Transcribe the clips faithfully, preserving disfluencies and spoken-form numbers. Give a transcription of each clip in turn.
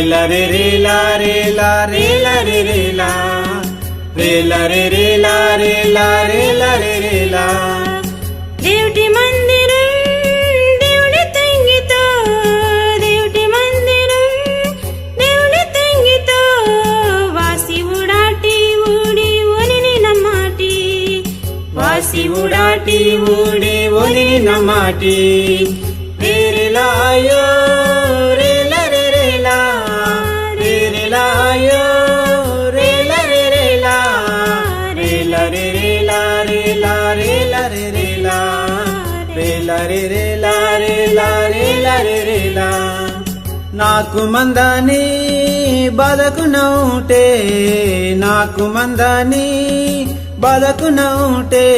రేలా రేలా రేలా రే రేలా. రేలా రే రేలా రేలా రేలా రే రేలా. దేవుటి మందిరం, దేవుడి తంగితో, దేవుటి మందిరం, దేవుడి తంగితో, వాసి ఊడాటి ఊడి ఓనిని నమ్మాటి, వాసి ఊడాటి ఊడి ఓనిని నమ్మాటి. రేరేలాయో, రేలా రేరేలా, రేరేలాయో, రేలా రేరేలా, రేలా రేరేలా, రేలా రేలా రేరేలా, రేలా రేరేలా, రేలా రేలా రేరేలా. నాకు మందని బాధకు నౌటే, నాకు మందని బాధకు నౌటే,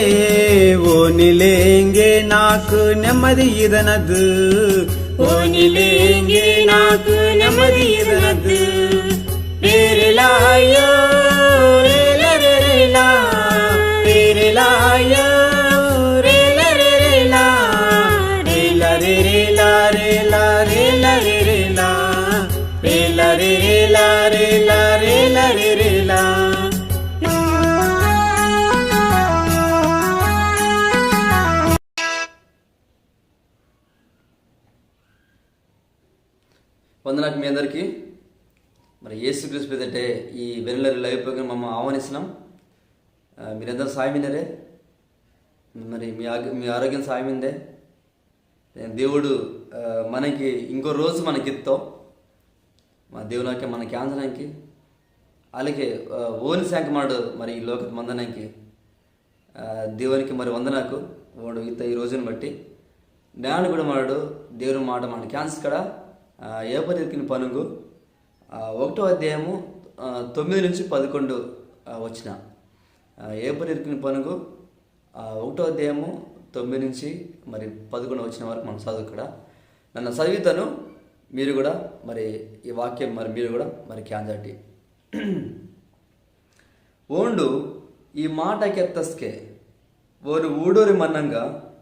ఓనిలేంగే నాకు నెమ్మది ఇదనదు, ఓనిలేంగే నాకు నెమ్మది ఇదనదు. రేరేలాయో, రేలా రేరేలా, రేరేలాయో, రేలా రేరేలా, రేలా రేరేలా, రేలా రేలా రేరేలా, రేలా రేరేలా, రేలా రేలా రేరేలా. వందనాకు మీ అందరికీ. మరి యేసుక్రీస్తు పేదటే ఈ వెన్నెలరి లైవ్ ప్రోగ్రామ్ మమ్మ ఆహ్వానిస్తున్నాం. ఆ, మీరందరూ సాయమినరే? మరి మీ ఆగ-, మీ ఆరోగ్యం సాయమిందే? దేవుడు, ఆ, మనకి ఇంకో రోజు మనకిత్తో. మా దేవునాకే మన కేంజనాకి. అలాగే, ఆ, ఓని శాంక మాడు మరి ఈ లోకత మందనాకి. ఆ, దేవునికి మరి వందనాకు. ఓండు ఇత్త ఈ రోజుని బట్టి. నేను కూడా మాడు దేవుని మాట మన కేంజకడ, ఆ, ఏపరికిన పనుంగు. ఆ, ఒకటో అధ్యాయము, ఆ, తొమ్మిది నుంచి పదకొండు, ఆ, వచన. ఆ, ఏపరికిన పనుంగు, ఆ, ఒకటో అధ్యాయము తొమ్మిది నుంచి మరి పదకొండు వచన వరకు మనం చదువుకడ. నన్న చదివితాను, మీరు కూడా మరి ఈ వాక్యం మరి మీరు కూడా మరి కేంజాటి. ఓండు ఈ మాట కెత్తస్కే, ఓరు ఊడోరి మన్నంగా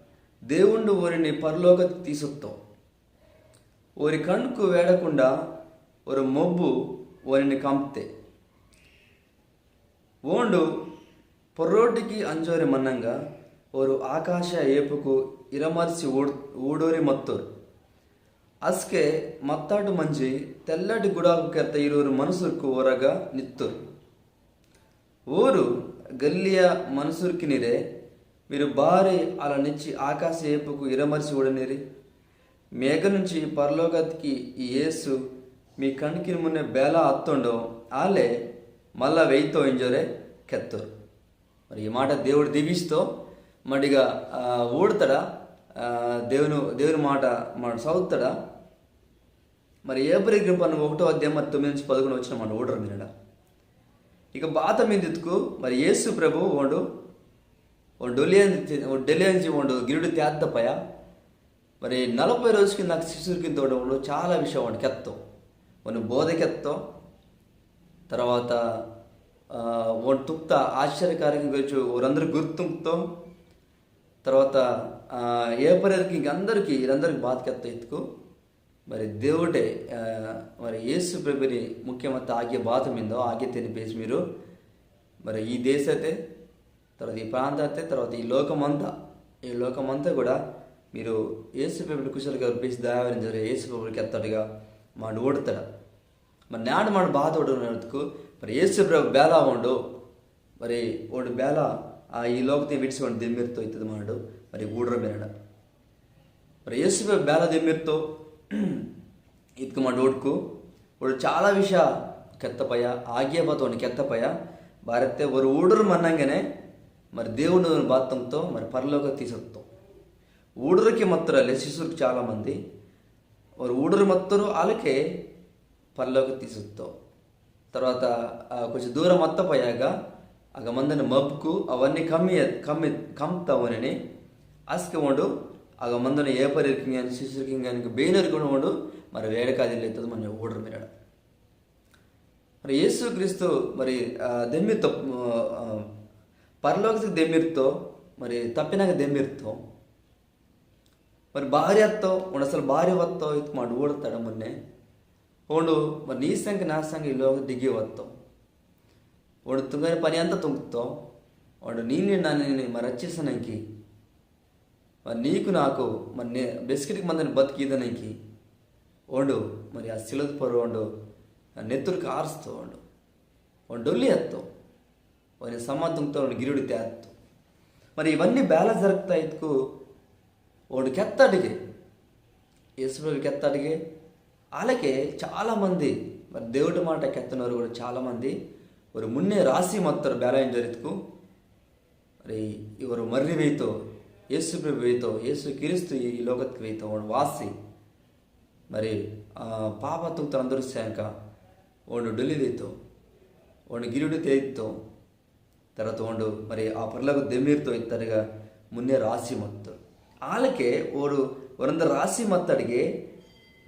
దేవుండు ఓరిని పరలోక తీసుత్తో. ఓరి కణ్కు వేడకుండా ఒరు మొబ్బు ఓరిని కంప్తే. ఓండు పొర్రోటికి అంజోరి మన్నంగా ఓరు ఆకాశ ఏపుకు ఇరమర్సి ఊడ్-, ఊడోరి మత్తోరు. అస్కే మత్తాటు మంజి తెల్లటి గుడాకు కెత్త ఇరువురు మనుసుర్కు ఓరగా నిత్తోరు. ఓరు గల్లియ మనుసుర్కినిరే, మీరు బారి అలా నిచ్చి ఆకాశ ఏపుకు ఇరమర్సి ఊడనిరి. మేఘ నుంచి పరలోకత్కి ఈ యేసు మీ కణ్కిని మున్నే బేలా అత్తోండో, ఆలే మళ్ళా వెయితో ఇంజోరే కెత్తోరు. మరి ఈ మాట దేవుడు దీవిస్తో, మడిగా, ఆ, ఊడతాడా, ఆ, దేవుని, దేవుని మాట మాట చదువుతాడా? మరి ఏపరికిన పనుంగు ఒకటో అధ్యాయం మరి తొమ్మిది నుంచి పదకొండు వచన మాట ఊడరు మీరడ. ఇక బాత మీదితుకు మరి యేసు ప్రభు ఓండు, ఓండు డొలియంజి, ఓండు డొలియంజి ఓండు గిరుడు తేద్ద పయ. మరి నలభై రోజుకి నాకు శిష్యుర్కిని తోడు ఓండు చాలా విషయం ఓండు కెత్తో. ఓండు బోధ కెత్తో. తర్వాత, ఆ, ఓండు తుక్త ఆశ్చర్యకార్యం గురించి ఓరందరూ గుర్తుంతో. తర్వాత, ఆ, ఏపరికిన అందరికీ, వీరందరికీ బాత కెత్తో ఇతుకు. మరి దేవుడే, ఆ, మరి యేసు ప్రభుని ముఖ్యమంత ఆగే బాత మిందో, ఆగే తిని పేసి మీరు మరి ఈ దేశతే, తర్వాత ఈ ప్రాంతతే, తర్వాత ఈ లోకమంతా, ఈ లోకమంతా కూడా మీరు యేసు ప్రభుని కుశల కబురు పేసి దాయవాలింజోరే యేసు ప్రభు కెత్తోడుగా మాడు ఊడతాడు. మరి నేండు మాడు బాత ఊడరు ఇతుకు, మరి యేసు ప్రభు బేలా ఓండు, మరి ఓండు బేలా, ఆ, ఈ లోకతే విడిసి ఓండు దెమ్మిర్తో ఇత్తది మాడు, మరి ఊడరు మీరడ. మరి యేసు ప్రభు బేలా దెమ్మిర్తో ఇతుకు మాడు ఊడ్కు, ఓండు చాలా విషయ కెత్త పయ, ఆగే బాత ఓండు కెత్త పయ, బారత్తే ఓరు ఊడరు మన్నంగానే, మరి దేవుడు బాతంతో, మరి పరలోక తీసుత్తో. ఊడరికి మత్తోరు ఆలే శిష్యుర్కు చాలా మంది, ఓరు ఊడరు మత్తోరు ఆలకే పరలోక తీసుత్తో. తర్వాత, ఆ, కొంచెం దూరం మత్త పయాగ, అగ మందని మబ్బుకు అవన్నీ కమ్మి, కమ్మి, కమ్తవనని, అస్కే ఓండు, అగ మందని ఏపరికిని గాని, శిష్యుర్కిని గాని, బేనోరికి కూడా ఓండు, మరి వేడకాది లేతది మన ఊడరు మీరడ. మరి యేసు క్రీస్తు మరి, ఆ, దెమ్మిర్తో, ఆ, పరలోకతికి దెమ్మిర్తో, మరి తప్పినాక దెమ్మిర్తో. మరి బారి అత్తో, ఓండు అసలు బారి వత్తో, ఇతుకు మాడు ఊడతాడ మున్నే. ఓండు మరి నీ సెంక నా సెంక ఈ లోకతికి వత్తో. ఓండు తుంగని పని అంత తుంగ్తో. ఓండు నిన్ని నన్ని మరి రచ్చిసనంకి, మరి నీకు నాకు మరి నే-, బెస్కెటికి మందని బతుకు ఈదనంకి ఓండు మరి ఆ సిలువతి పొర్రో ఓండు ఆ నెత్తురు కార్స్తో ఓండు. ఓండు డొల్లి అత్తో. ఓని సమాధి తుంగ్తో, ఓని గిరుడు తేత్తో. మరి ఇవన్నీ బేల జరుగ్తా ఇత్కు ఓండు కెత్తడిగే, యేసు ప్రభు కెత్తడిగే. ఆలకే చాలా మంది, మరి దేవుడి మాట కెత్తనోరు కూడా చాలా మంది, ఓరు మున్నే రాసి మత్తోరు బేల ఇంజోరిత్కు. మరి ఓరు మర్రి వెయితో, యేసు ప్రభు వెయితో, యేసు క్రీస్తు ఈ లోకత్కి వెయితో, ఓండు వాసి. మరి ఆ పాప తుంగ్తో అందరు సెంక ఓండు డొల్లి వెయితో, ఓండు గిరుడు తేత్తో. తర్వాత ఓండు మరి ఆ పరలోక దెమ్మిరితో ఇత్తడిగా మున్నే రాసి మత్తోరు. ఆలకే ఓరు ఓరందరు రాసి మత్తడిగే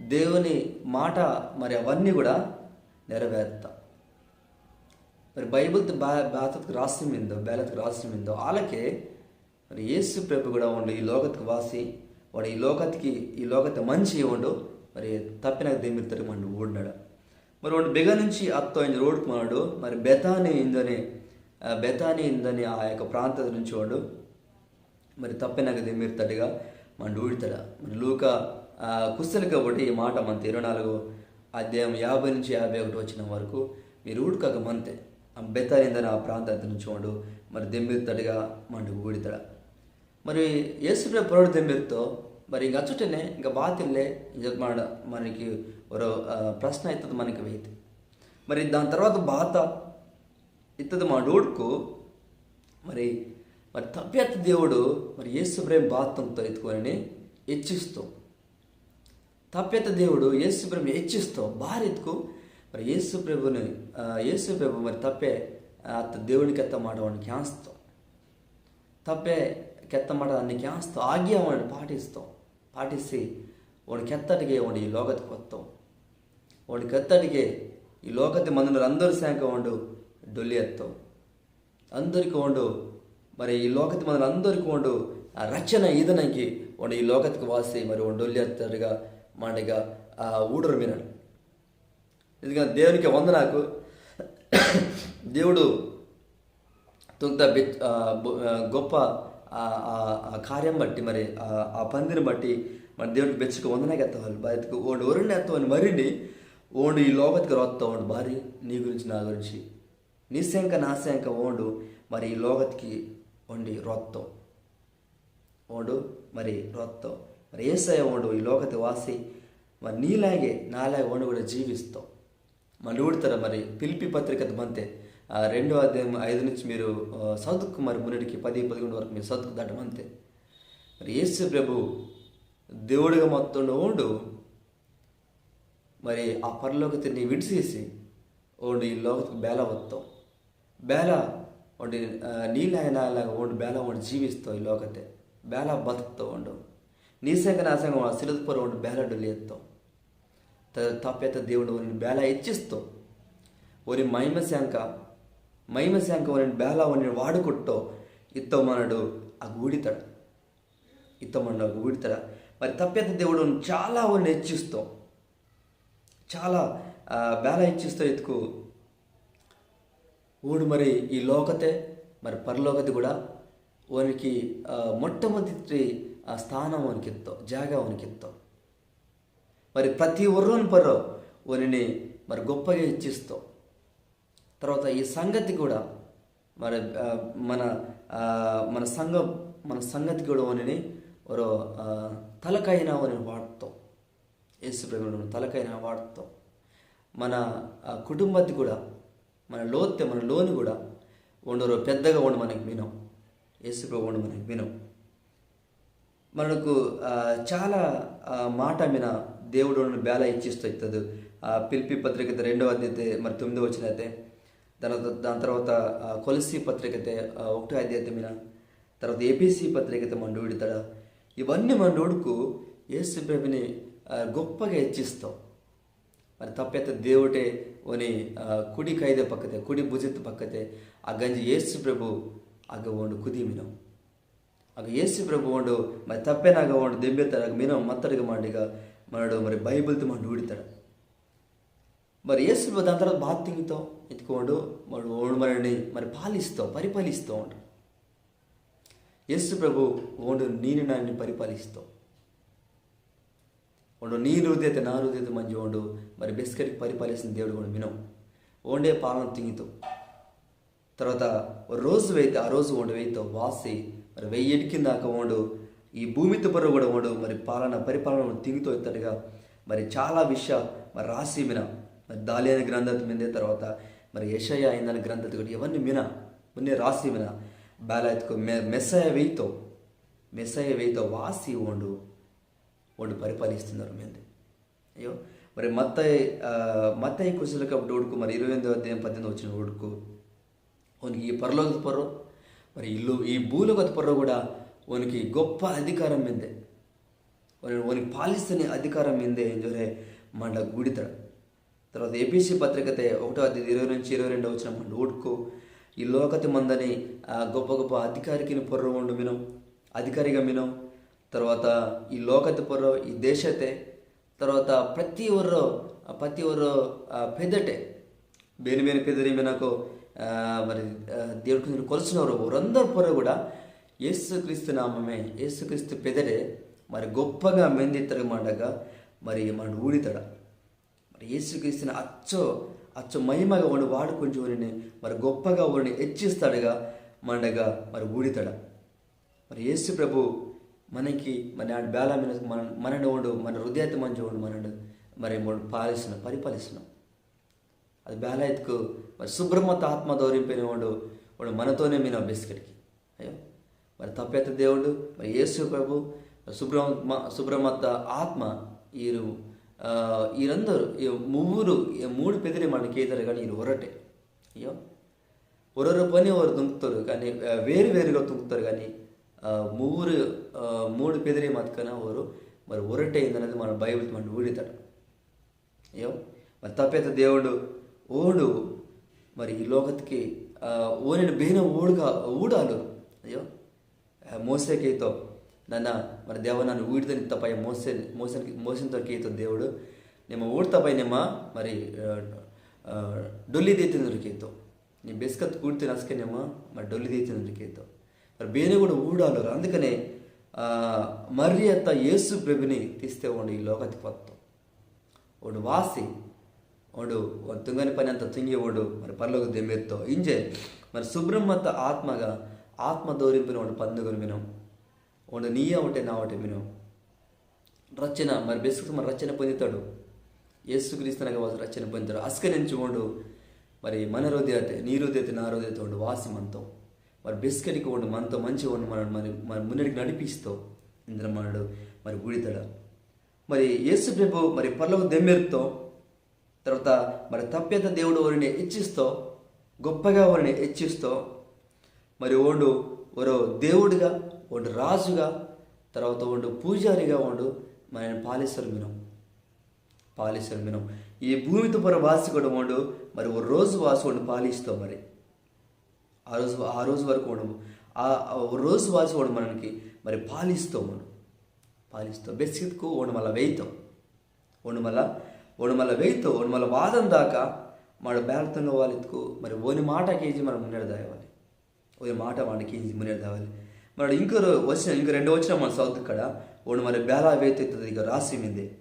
దేవుని మాట మరి అవన్నీ కూడా నెరవేర్తా. మరి బైబిల్తె బా-, బాతత్కు రాసి మిందో, బేలత్కు రాసి మిందో. ఆలకే మరి యేసు ప్రభు కూడా ఓండు ఈ లోకత్కు వాసి, ఓండు ఈ లోకత్కి, ఈ లోకత మంచి ఓండు, మరి తప్పెనగ దెమ్మిరితోరు మండు ఊడినాడు. మరి ఓండు బెగ నుంచి అత్తో ఇంజి రోడ్కు మనడు, మరి బెతాని ఇందని, ఆ, బెతాని ఇందని ఆ యొక్క ప్రాంతం నుంచి ఓండు మరి తప్పెనగ దెమ్మిరితోరుగా మండు ఊడితాడు. మరి లూకా, ఆ, కుశలి కాబట్టి ఈ మాట మంతే ఇరవై నాలుగు అధ్యాయం యాభై నుంచి యాభై ఒకటి వచనం వరకు మీరు ఊడకక మంతే. ఆ బెతాని ఇందని ఆ ప్రాంతం నుంచి ఓండు మరి దెమ్మిరితోరుగా మండు ఊడితాడు. మరి యేసు ప్రభు పొర్రో దెమ్మిరితో, మరి ఇంక అచ్చుటనే ఇంక బాతిల్లే ఇంజ మాట మనకి ఒరో, ఆ, ప్రశ్న ఇత్తది మనకి వెయితే. మరి దాని తర్వాత బాత ఇత్తది మా డూడ్కు మరి, మరి తప్పెత్త దేవుడు మరి యేసు ప్రభు బాత తుంగ్తో ఇత్కు ఓనిని హెచ్చిస్తో. తప్పెత్త దేవుడు యేసు ప్రభు హెచ్చిస్తో బారిత్కు మరి యేసు ప్రభుని, ఆ, యేసు ప్రభు మరి తప్పే, ఆ, అత్త దేవుని కెత్త మాట ఓండు కేంస్తో. తప్పే కెత్త మాట అన్ని కేంస్తో ఆజ్ఞ ఓండు పాటిస్తో. పాటిసి ఓండు కెత్తడిగే ఓండు ఈ లోకత్కి వత్తో. ఓండు కెత్తడిగే ఈ లోకతి మందునోరు అందరు సెంక ఓండు డొల్లి అత్తో. అందరికి ఓండు, మరి ఈ లోకతి మందునోరు అందరికి ఓండు ఆ రక్షణ ఈదనంకి ఓండు ఈ లోకత్కి వాసి మరి ఓండు డొల్లి అత్తడిగా మండిగా ఆ ఊడోరు మినడు. నిజంగా దేవునికి వందనాకు. దేవుడు తుంగ్త బె-, ఆ, బొ-, ఆ, గొప్ప ఆ, ఆ, ఆ కార్యం బట్టి, మరి ఆ, ఆ పందిని బట్టి మన దేవునికి బెచ్చుకు వందనాకు ఎత్తవాలి. బారిత్కు ఓండు ఒరుణ్ణి ఎత్తవని మరిని ఓండు ఈ లోకత్కి రోత్త ఓండు బారి నీ గురించి నా గురించి. నీ సెంక నా సెంక ఓండు మరి ఈ లోకత్కి ఓండి రోత్తో. ఓండు మరి రోత్తో. మరి యేసయ్య ఓండు ఈ లోకతి వాసి. మరి నీలాగే నాలాగే ఓండు కూడా జీవిస్తో. మన ఊడితారా మరి ఫిలిప్పీ పత్రికత మంతే. ఆ, రెండో అధ్యాయం ఐదు నుంచి మీరు, ఆ, చదువుకు మరి మున్నటికి పది, పదకొండు వరకు మీరు చదువుకు దాట మంతే. మరి యేసు ప్రభు దేవుడిగా మత్తోండు ఓండు. మరి ఆ పరలోకతిని విడిసేసి ఓండు ఈ లోకత్కి బేల వత్తో. బేల ఓండు, ఆ, నీలాగ నాలాగ ఓండు బేల ఓండు జీవిస్తో ఈ లోకతే. బేల బతుక్తో ఓండు. నీ సెంక నా సెంక ఓండు సిలువతి పొర్రో ఓండు బేల డొల్లి అత్తో. త-, తప్పెత్త దేవుడు ఓనిని బేల హెచ్చిస్తో. ఓని మహిమ సెంక, మహిమ సెంక ఓనిని బేల ఓనిని వాడుకుట్టో ఇత్తో మనడు అగ్గ ఊడితాడు. ఇత్తో మనడు అగ్గ ఊడితాడు. మరి తప్పెత్త దేవుడు చాలా ఓనిని హెచ్చిస్తో. చాలా, ఆ, బేల హెచ్చిస్తో ఇత్కు ఓండు మరి ఈ లోకతే, మరి పరలోకతే కూడా ఓనికి, ఆ, మొట్టమొదటి ఆ స్థానం ఓనికిత్తో, జాగా ఓనికిత్తో. మరి ప్రతి ఒర్రోని పొర్రో ఓనిని మరి గొప్పగా హెచ్చిస్తో. తర్వాత ఈ సంగతి కూడా మరి, ఆ, మన, ఆ, మన సంఘ, మన సంగతి కూడా ఓనిని ఒరో, ఆ, తలకాయన ఓనిని వాడుతో. యేసు ప్రభు తలకాయన వాడుతో. మన, ఆ, కుటుంబతి కూడా, మన లోతే, మన లోని కూడా ఓండు ఒరో పెద్దగా ఓండు మనకి మినో. యేసు ప్రభు ఓండు మనకి మినో. మనకు, ఆ, చాలా, ఆ, మాట మిన దేవుడు ఓనిని బేల హెచ్చిస్తో ఇత్తదు. ఆ, ఫిలిప్పీ పత్రికతే రెండవ అధ్యాయతే మరి తొమ్మిదవ వచనతే, దాని, దాని తర్వాత, ఆ, కొలస్సీ పత్రికతే, ఆ, ఒకటో అధ్యాయతే మిన, తర్వాత ఎఫెసీ పత్రికతే మండు ఊడితాడా. ఇవన్నీ మండు ఊడుకు యేసు ప్రభుని, ఆ, గొప్పగా హెచ్చిస్తో. మరి తప్పెత్త దేవుటే ఓని, ఆ, కుడి కైదె పక్కతే, కుడి భుజత పక్కతే, ఆ గంజి యేసు ప్రభు అగ్గ ఓండు కుది మినో. అగ్గ యేసు ప్రభు ఓండు, మరి తప్పెనగ్గ ఓండు దెంబెత్తడు, అగ్గ మినో మత్తడిగా మండిగా మనడు, మరి బైబిల్తే మండు ఊడితాడు. మరి యేసు ప్రభు దాని తర్వాత బాత తింగితో ఎత్తుకోండు, మరి ఓండు మరిని మరి పాలిస్తో, పరిపాలిస్తో ఓండు. యేసు ప్రభు ఓండు నీని నాని పరిపాలిస్తో. ఓండు నీ హృదయత నా హృదయత మంజి ఓండు మరి బెస్కెటికి పరిపాలిసిన దేవుడు కూడా మినో. ఓండే పాలన తింగితో. తర్వాత ఓ రోజు వెయితే, ఆ రోజు ఓండు వెయితో వాసి మరి వెయ్యి ఎడికిందాక ఓండు ఈ భూమిత పొర్రో కూడా ఓండు మరి పాలన పరిపాలన తింగితో ఇత్తడుగా. మరి చాలా విషయ మరి రాసి మిన, మరి దానియేలు గ్రంథత మిందే, తర్వాత మరి యెషయా ఇందన గ్రంథత కూడా ఇవన్నీ మిన, మున్నే రాసి మిన. బేలా ఇత్తుకు మె-, మెస్సయ వెయితో, మెస్సయ వెయితో వాసి ఓండు, ఓండు పరిపాలిస్తున్నారు మిందే. అయ్యో, మరి మత్తయి, ఆ, మత్తయి కుశలక డోడ్కు మరి ఇరవై ఎనిమిదో అధ్యాయం పద్దెనిమిది వచనం డోడ్కు ఓనికి ఈ పరలోకత పొర్రో, మరి ఇల్లు ఈ భూలోకత పొర్రో కూడా ఓనికి గొప్ప అధికారం మిందే. ఓని-, ఓనికి పాలిస్తని అధికారం మిందే ఇంజోరే మండ గుడితడ. తర్వాత ఎఫెసీ పత్రికతే ఒకటో అధ్యాయం ఇరవై నుంచి ఇరవై రెండు వచనం మండ డోడ్కు ఈ లోకత మందని, ఆ, గొప్ప గొప్ప అధికారికిని పొర్రో ఓండు మినో, అధికారిగా మినో. తర్వాత ఈ లోకత పొర్రో, ఈ దేశతే, తర్వాత ప్రతి ఒర్రో, ఆ, ప్రతి ఒర్రో, ఆ, పెదటే, బేని బేని పెదరి మినకో, ఆ, మరి, ఆ, దేవుడికి కొలిసినవారు వారందరి పొర్రో కూడా యేసుక్రీస్తు నామమే, యేసుక్రీస్తు పెదరే మరి గొప్పగా మెందిత్తరు మండగా మరి మన ఊడితడ. మరి యేసుక్రీస్తుని అచ్చో, అచ్చో మహిమగా ఓండు వాడుకుంజి ఓనిని మరి గొప్పగా ఓనిని హెచ్చిస్తాడుగా మండగా మరి ఊడితడ. మరి యేసు ప్రభు మనకి మరి నాడు బేలా మిన మన, మనని ఓండు, మన హృదయత మంజి ఓండు మనడు మరి ఓండు పాలిస్తున్న, పరిపాలిస్తున్న. అది బేలా ఇత్తుకు మరి సుబ్రమత ఆత్మ దౌరింపిన ఓండు, ఓండు మనతోనే మిన బెస్కెటికి. అయ్యో, మరి తప్పేత దేవుడు, మరి యేసు ప్రభు, మరి సుబ్రమ-, సుబ్రమత ఆత్మ, ఈరు, ఆ, ఈరందరూ, ఈ మువ్వురు, ఈ మూడు పెదిరి మనకి ఏదరు కానీ ఈరు ఒరటే. అయ్యో, ఒరొరు పని వారు తుంగుతారు కానీ, ఆ, వేరు వేరుగా తుంగుతారు కానీ, ఆ, మువ్వురు, ఆ, మూడు పెదిరి మతకన వారు మరి ఒరటే ఇందన్నది మన బైబిల్ మన ఊడితాడు. అయ్యో, మరి తప్పేత దేవుడు ఓడు మరి ఈ లోకతికి, ఆ, ఓనిని బేన ఊడుగా, ఊడాలు. అయ్యో, ఆ, మోసే కేతో, నన్న మరి దేవ నన్ను ఊడిదని తప్పయ్య మోసే, మోసే, మోసేతో కేతో దేవుడు, నిమ్మ ఊడి తప్పయ్య నిమ్మ మరి, ఆ, ఆ, డొల్లి దేతిందని కేతో. నీ బెస్కత్ కూడితే నస్కే నిమ్మ మరి డొల్లి దేతిందని కేతో. మరి బేన కూడా ఊడాలు. అందుకనే, ఆ, మర్రియత్త యేసు ప్రభుని తీస్తే ఉండి ఈ లోకతికి వస్తాం. ఓండు వాసి, ఓండు, ఓండు తుంగని పని అంత తుంగి ఓండు, మరి పరలోక దెమ్మిర్తో. ఇంజే, మరి సుబ్రమత్త ఆత్మగా, ఆత్మ దౌరింపిన ఓండు పందుగను మినం. ఓండు నీయ ఒకటే నా ఒకటే మినం. రచన, మరి బెస్కు మరి రచన పొందితాడు. యేసుక్రీస్తునగా వాసి రచన పొందితాడు. అస్కరించు ఓండు, మరి మన హృదయతే, నీ హృదయతే, నా హృదయతే ఓండు వాసి మనతో. మరి బెస్కటికి ఓండు మనతో మంచి ఓండు మన, మరి, మరి మున్నటికి నడిపిస్తో. ఇంద్ర మనడు, మరి గుడితడ. మరి యేసు ప్రభు మరి పరలోక దెమ్మిర్తో, తర్వాత మరి తప్పేత దేవుడు ఓరిని హెచ్చిస్తో, గొప్పగా ఓరిని హెచ్చిస్తో, మరి ఓండు ఒరో దేవుడుగా, ఓండు రాజుగా, తర్వాత ఓండు పూజారిగా ఓండు మరి పాలిస్తారు మినం. పాలిస్తారు మినం. ఈ భూమితో పొర వాసి కూడా ఓండు మరి ఓ రోజు వాసి ఓండు పాలిస్తో మరి. ఆ రోజు, ఆ రోజు వరకు ఓండు, ఆ, ఆ రోజు వాసి ఓండు మనకి మరి పాలిస్తో ఓండు. పాలిస్తో. బెస్కిత్కు ఓండు మళ్ళా వెయితో. ఓండు మళ్ళా, ఓండు మళ్ళా వెయితో, ఓండు మళ్ళా వాదన దాకా మన బేలత్తంగా వాలిత్కు మరి ఓని మాట కేంజి మనం మున్నెడ దాయవాలి. ఓని మాట వాడికి కేంజి మున్నెడ దాయవాలి. మరి ఇంకో రో-, వచనం, ఇంకో రెండు వచనం మన సౌత్ కడ, ఓండు మరి బేలా వెయితో ఇక రాసి మిందే.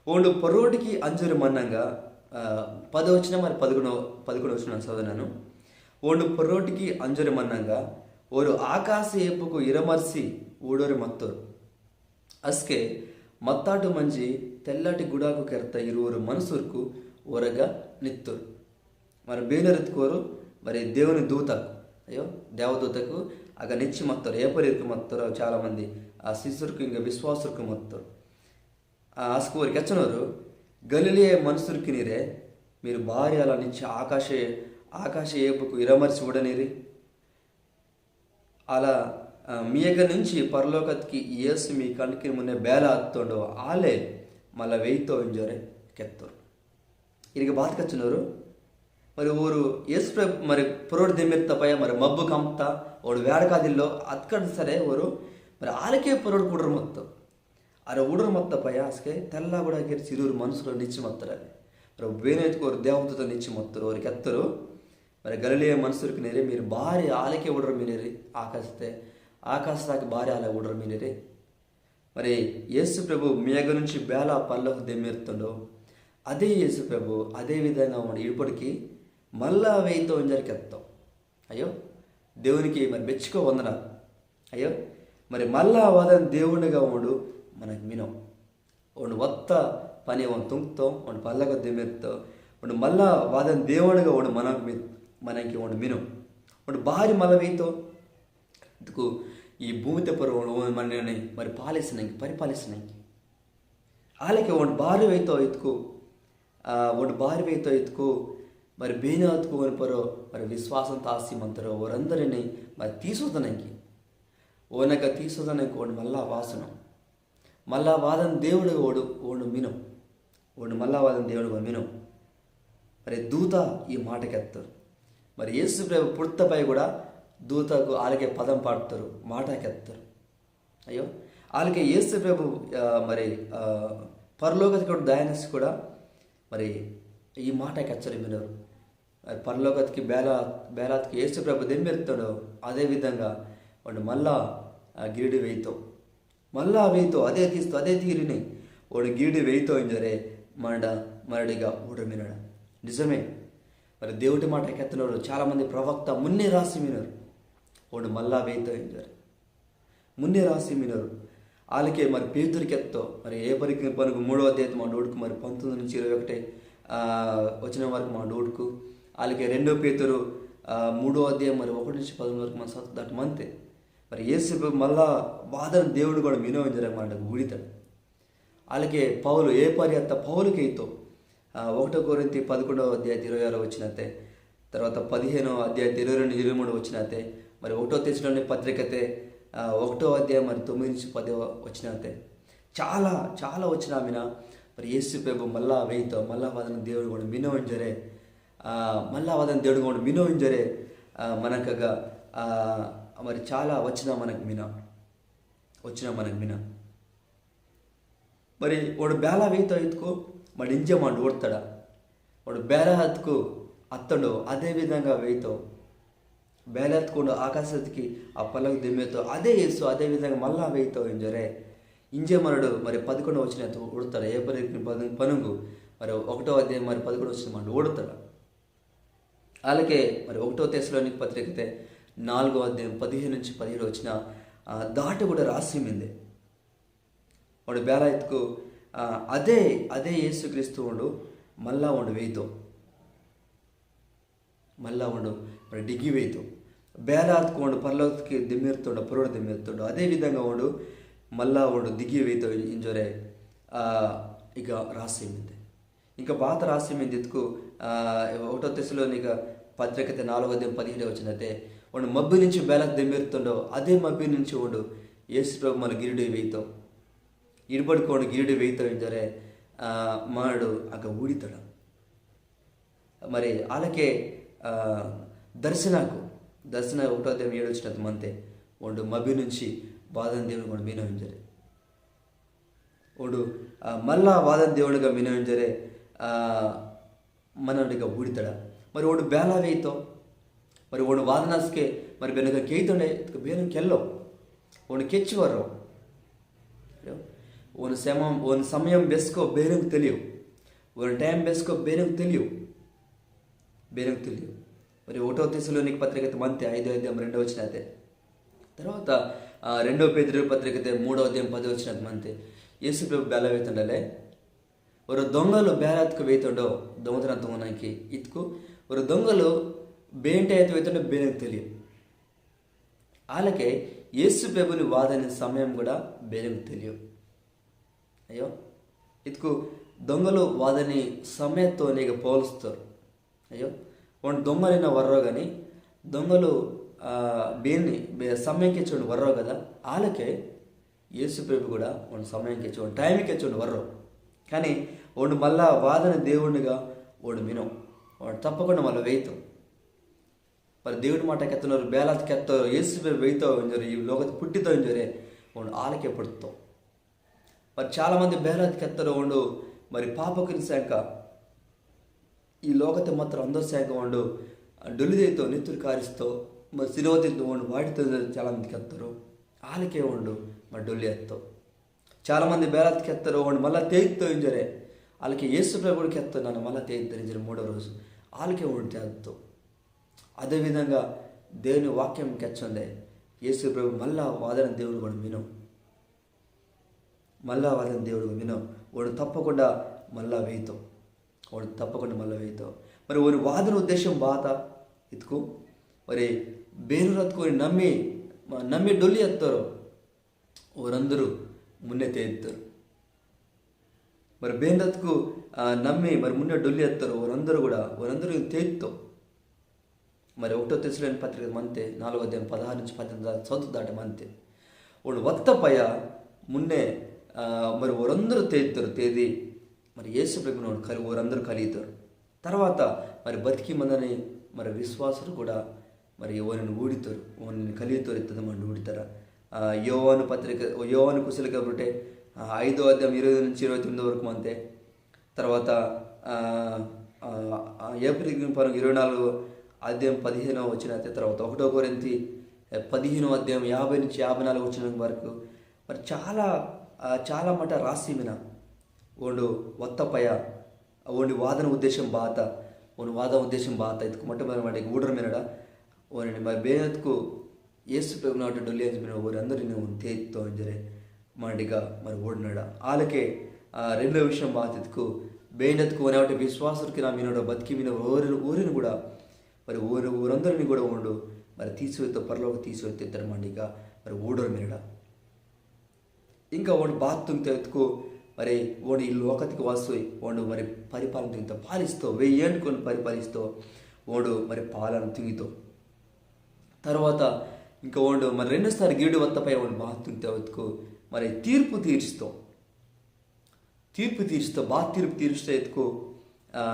ఓండు పొర్రోటికి అంజోరి మన్నంగా, ఆ, పదో వచనం మరి పదకొండో, పదకొండో వచనం నన్న చదవనాను. ఓండు పొర్రోటికి అంజోరి మన్నంగా, ఓరు ఆకాశ ఏపుకు ఇరమర్సి ఊడోరి మత్తోరు. అస్కే మత్తాటు మంజి తెల్లటి గుడాకు కెర్త ఇరువురు మనుసుర్కు ఓరగా నిత్తోరు. మరి బేనోరు ఇత్తుకోరు, మరి దేవుని దూతకు, అయ్యో, దేవదూతకు అగ నిచ్చి మత్తోరు, ఏపరిర్కు మత్తోరు చాలా మంది, ఆ శిష్యుర్కు ఇంకా విశ్వాసుర్కు మత్తోరు. ఆ, అస్కు ఓరు కెచ్చనోరు, గలిలయ మనుసుర్కినిరే, మీరు బారి అలా నిచ్చి ఆకాశ, ఆకాశ ఏపుకు ఇరమర్సి ఊడనిరి. అలా, ఆ, మీ అగ్గ నుంచి పరలోకత్కి యేసు మీ కండ్కిని మున్నే బేల అత్తోండో, ఆలే మళ్ళా వెయితో ఇంజోరే కెత్తోరు. ఇరిగ బాత కెచ్చనోరు, మరి ఓరు యేసు ప్రభు మరి పొర్రోటి దెమ్మిర్త పయ మరి మబ్బు కంప్త, ఓండు వేడకాదిల్లో అత్కడ సరే ఓరు మరి ఆలకే పొర్రోటి కూడరు మత్తో. అర ఊడరు మత్త పయ అస్కే తెల్ల గుడాకు కెర్త ఇరువురు మనుసురు నిచ్చి మత్తోరు. బేనో ఇత్కు ఓరు దేవదూతన్ ఇచ్చి మత్తోరు, ఓరు కెత్తోరు. మరి గలిలయ మనుసుర్కినిరే, మీరు బారి ఆలకే ఊడోర్ మినిరే, ఆకాశతే, ఆకాశతాకి బారి ఆల ఊడోర్ మినిరే. మరి యేసు ప్రభు మీయగ నుంచి బేల పర్లోక దెమ్మిర్తోండో, అదే యేసు ప్రభు అదే విధంగా ఓండు ఇప్పటికి మళ్ళా వెయితో ఇంజోరె కెత్తో. అయ్యో, దేవునికి మరి మెచ్చుకో వందన. అయ్యో, మరి మళ్ళా వాదన దేవునిగా ఓండు మనకు మినో. ఓండు వత్త పని ఓండు తుంగ్తో, ఓండు పర్లోక దెమ్మిర్తో, ఓండు మళ్ళా వాదన దేవునిగా ఓండు మనకు మి-, మనకి ఓండు మినో. ఓండు బారి మళ్ళా వెయితో. ఇత్కు ఈ భూమితే పొర్రో ఓండు మనని మరి పాలిసనంకి, పరిపాలిసనంకి. ఆలకే ఓండు బారి వెయితో ఇత్కు, ఆ, ఓండు బారి వెయితో ఇత్కు, మరి బేనో ఇత్కు ఓని పొర్రో, మరి విశ్వాసం తాసి మంతోరో, ఓరందరిని మరి తీసోదనంకి. ఓనక తీసోదనంకి ఓండు మళ్ళా వాసనో. మళ్ళా వాదన దేవుడు ఓండు, ఓండు మినో. ఓండు మళ్ళా వాదన దేవుడు మినో. మరి దూత ఈ మాట కెత్తోరు. మరి యేసు ప్రభు పుడతపై కూడా దూతకు ఆలకే పదం పాడతోరు, మాట కెత్తోరు. అయ్యో, ఆలకే యేసు ప్రభు, ఆ, మరి, ఆ, పరలోకతికి కూడా దయనసి కూడా మరి ఈ మాట కెచ్చోరు మినోరు. మరి పరలోకతికి బేల, బేలాత్కు యేసు ప్రభు దెమ్మిర్తోండో, అదే విధంగా ఓండు మళ్ళా, ఆ, గిరిడి వెయితో. మళ్ళా వెయితో, అదే తీస్తో, అదే తీరిని. ఓండు గిరిడి వెయితో ఇంజోరె, మనడ, మనడిగా ఊడోర్ మినడ. నిజమే. మరి దేవుడి మాట కెత్తనోరు చాలా మంది ప్రవక్త మున్నే రాసి మినోరు. ఓండు మళ్ళా వెయితో ఇంజోరె. మున్నే రాసి మినోరు. ఆలకే మరి పేతురు కెత్తో, మరి ఏపరికిన పనుంగు మూడో అధ్యాయం మనడు ఊడ్కు మరి పంతొమ్మిది నుంచి ఇరవై ఒకటి, ఆ, వచనం వరకు మనడు ఊడ్కు. ఆలకే రెండో పేతురు, ఆ, మూడో అధ్యాయం మరి ఒకటి నుంచి పదమూడు వరకు మన సత్తు దాటి మంతే. మరి యేసు ప్రభు మళ్ళా వాదన దేవుడు కూడా మినో ఇంజోరె మనడు ఊడితాడు. ఆలకే పౌలు, ఏపరి అత్త పౌలు కెయితో, ఆ, ఒకటో కొరింథీ పదకొండవ అధ్యాయం ఇరవై ఆరో వచనతే, తర్వాత పదిహేనో అధ్యాయం ఇరవై రెండు, ఇరవై మూడు వచనతే, మరి ఒకటో తెస్సలోనిక పత్రికతే, ఆ, ఒకటో అధ్యాయం మరి తొమ్మిది నుంచి పదో వచనతే, చాలా, చాలా వచన మిన, మరి యేసు ప్రభు మళ్ళా వెయితో, మళ్ళా వాదన దేవుడు కూడా మినో ఇంజోరె, ఆ, మళ్ళా వాదన దేవుడు కూడా మినో ఇంజోరె, ఆ, మనకగా, ఆ, మరి చాలా వచన మనకు మిన, వచన మనకు మిన. మరి ఓండు బేల వెయితో ఇత్కు, మరి ఇంజె మనడు ఊడ్తాడ. ఓండు బేల ఇత్కు అత్తోండో, అదే విధంగా వెయితో. బేల ఇత్కు ఓండు ఆకాశతికి ఆ పర్లోక దెమ్మిర్తో, అదే యేసు, అదే విధంగా మళ్ళా వెయితో ఇంజోరె. ఇంజె మనడు మరి పదకొండో వచనతే ఊడ్తాడ. ఏపరికిన పను-, పనుంగు మరి ఒకటో అధ్యాయం మరి పదకొండో వచనం మనడు ఊడ్తాడ. ఆలకే మరి ఒకటో తెస్సలోనిక పత్రికతే నాలుగో అధ్యాయం పదిహేను నుంచి పదిహేడు వచన, ఆ, దాటి కూడా రాసి మిందే. ఓండు బేల ఇత్కు, ఆ, అదే, అదే యేసుక్రీస్తు ఓండు, మళ్ళా ఓండు వెయితో. మళ్ళా ఓండు, మరి డిగి వెయితో. బేల ఇత్కు ఓండు పరలోకతికి దెమ్మిర్తోండో, పొర్రో దెమ్మిర్తోండో. అదే విధంగా ఓండు, మళ్ళా ఓండు డిగి వెయితో ఇంజోరె, ఆ, ఇక రాసి మిందే. ఇంకా బాత రాసి మిందే ఇత్కు, ఆ, ఒకటో తెస్సలోనిక పత్రికతే నాలుగో అధ్యాయం పదిహేడో వచనతే, ఓండు మబ్బి నుంచి బేల దెమ్మిర్తోండో, అదే మబ్బి నుంచి ఓండు, యేసు ప్రభు మన గిరిడి వెయితో. ఇడుపడికి ఓండు గిరిడి వెయితో ఇంజోరె, ఆ, మనడు అగ ఊడితాడ. మరి ఆలకే, ఆ, దర్శనకు, దర్శన ఒకటో అధ్యాయం ఏడో వచనతే మంతే, ఓండు మబ్బి నుంచి వాదన దేవుడు కూడా మినో ఇంజోరె. ఓండు, ఆ, మళ్ళా వాదన దేవునిగా మినో ఇంజోరె, ఆ, మనడిగా ఊడితాడ. మరి ఓండు బేల వెయితో. మరి ఓండు వాదనస్కే, మరి బేనో కెయితోండే, ఇత్కు బేనో కెల్లో. ఓండు కెచ్చి వర్రో. ఓని సమయం, ఓని సమయం బెస్కో బేనోంకి తెలియో. ఓని time బెస్కో బేనోంకి తెలియో. బేనోంకి తెలియో. మరి ఒకటో తెస్సలోనిక పత్రికతే మంతే, ఐదో అధ్యాయం రెండో వచనతే. తర్వాత, ఆ, రెండో పేతురు పత్రికతే మూడో అధ్యాయం పదో వచనతే మంతే. యేసు ప్రభు బేల వెయితోండలే. ఒరో దొంగలు బేల ఇత్కు వెయితోండో, దొంగతనం తుంగనంకి ఇత్కు. ఒరో దొంగలు బేంటె ఇత్కు వెయితోండో బేనోంకి తెలియో. ఆలకే యేసు ప్రభుని వాదని సమయం కూడా బేనోంకి తెలియో. అయ్యో, ఇత్కు దొంగలు వాదని సమయతో నీకు పోలుస్తారు. అయ్యో, ఓండు దొంగలిన వర్రో గాని, దొంగలు, ఆ, బేని, బే-, సమయం కెచ్చి ఓండు వర్రో కదా, ఆలకే యేసు ప్రభు కూడా ఓండు సమయం కెచ్చి ఓండు time కెచ్చి ఓండు వర్రో. కానీ ఓండు మళ్ళా వాదని దేవునిగా ఓండు మినో. ఓండు తప్పకుండా మళ్ళా వెయితో. మరి దేవుడి మాట కెత్తనోరు, బేలాత్ కెత్తోరు, యేసు ప్రభు వెయితో ఇంజోరె, ఈ లోకతే పుట్టితో ఇంజోరె, ఓండు ఆలకే పుట్తో. మరి చాలా మంది బేలాత్ కెత్తోరు ఓండు, మరి పాపకిని సంక, ఈ లోకతే మాత్రం అందరి సేంక ఓండు డొల్లి దాయితో, నెత్తురు కారిస్తో, మరి సిలువతే ఓండు వాటితో చాలా మంది కెత్తోరు. ఆలకే ఓండు మరి డొల్లి అత్తో. చాలా మంది బేలాత్ కెత్తోరు, ఓండు మళ్ళా తేదితో ఇంజోరే. ఆలకే యేసు ప్రభు కూడా కెత్తో, నన్న మళ్ళా తేదితో ఇంజోరే మూడో రోజు. ఆలకే ఓండు తేదితో. అదే విధంగా దేవుని వాక్యం కెచ్చోందే, యేసు ప్రభు మళ్ళా వాదన దేవుడు కూడా మినో. మళ్ళా వాదన దేవుడు మినో. ఓండు తప్పకుండా మళ్ళా వేయితో. ఓండు తప్పకుండా మళ్ళా వేయితో. మరి ఓని వాదన ఉద్దేశం బాత ఇత్కు, మరి బేనోరత్కు ఓని నమ్మి, మ-, నమ్మి డొల్లి అత్తోరో, ఓరందరూ మున్నే తేదితోరు. మరి బేనోరత్కు, ఆ, నమ్మి మరి మున్నే డొల్లి అత్తోరో, ఓరందరూ కూడా, ఓరందరూ తేదితో. మరి ఒకటో తెస్సలోనిక పత్రిక మంతే, నాలుగో అధ్యాయం పదహారు నుంచి పద్దెనిమిది దాకా చదువు దాట మంతే. ఓండు వత్త పయ మున్నే, ఆ, మరి ఓరందరూ తేదితోరు, తేది మరి యేసు ప్రభుని ఓండు కలి-, ఓరందరూ కలియితోరు. తర్వాత మరి బతికి మందని మరి విశ్వాసులు కూడా మరి ఓనిని ఊడితోరు, ఓనిని కలియితోరు ఇత్తద మండు ఊడితారా. ఆ, యోవాను పత్రిక, యోవాను కుశల కబుటే, ఆ, ఐదో అధ్యాయం ఇరవై నుంచి ఇరవై తొమ్మిది వరకు మంతే. తర్వాత, ఆ, ఆ, ఆ, ఏప్రిల్ పనుగు ఇరవై నాలుగు అధ్యాయం పదిహేనవ వచనతే, తర్వాత ఒకటో కొరింథీ, ఆ, పదిహేనవ అధ్యాయం యాభై నుంచి యాభై నాలుగు వచనం వరకు. మరి చాలా, ఆ, చాలా మాట రాసి మిన. ఓండు వత్త పయ, ఓని వాదన ఉద్దేశం బాత, ఓని వాదన ఉద్దేశం బాత, ఇత్కు మొట్టమొదటి మాటికి ఊడోరు మినడా, ఓనిని మరి బేనోరత్కు యేసు ప్రభుని వాదన డొల్లి అంజి మినో ఓరందరిని ఓండు తేదితో ఇంజోరే మాటిగా మరి ఊడినడా. ఆలకే, ఆ, రెండో విషయం బాత ఇత్కు, బేనోరత్కు ఓని వాదన విశ్వాసుర్కిన మినోరో బతికి మినో ఓరి-, ఓరిని కూడా, మరి ఓరి-, ఓరందరిని కూడా ఓండు మరి తీసివేయితో, పరలోక తీసివేయితో ఇత్తద మాటిగా మరి ఊడోరు మినడా. ఇంకా ఓండు బాత తుంగితో ఇత్కు, మరి ఓండు ఈ లోకతికి వాసోయి, ఓండు మరి పరిపాలన తుంగితో, పాలిస్తో, వెయ్యి ఏండ్కు ఓండు పరిపాలిస్తో, ఓండు మరి పాలన తుంగితో. తర్వాత ఇంకా ఓండు మరి రెండో సారి గిరుడు వత్త పయ ఓండు బాత తుంగితో ఇత్కు, మరి తీర్పు తీరిస్తో. తీర్పు తీరిస్తో, బాత తీర్పు తీరిస్తో ఇత్కు, ఆ,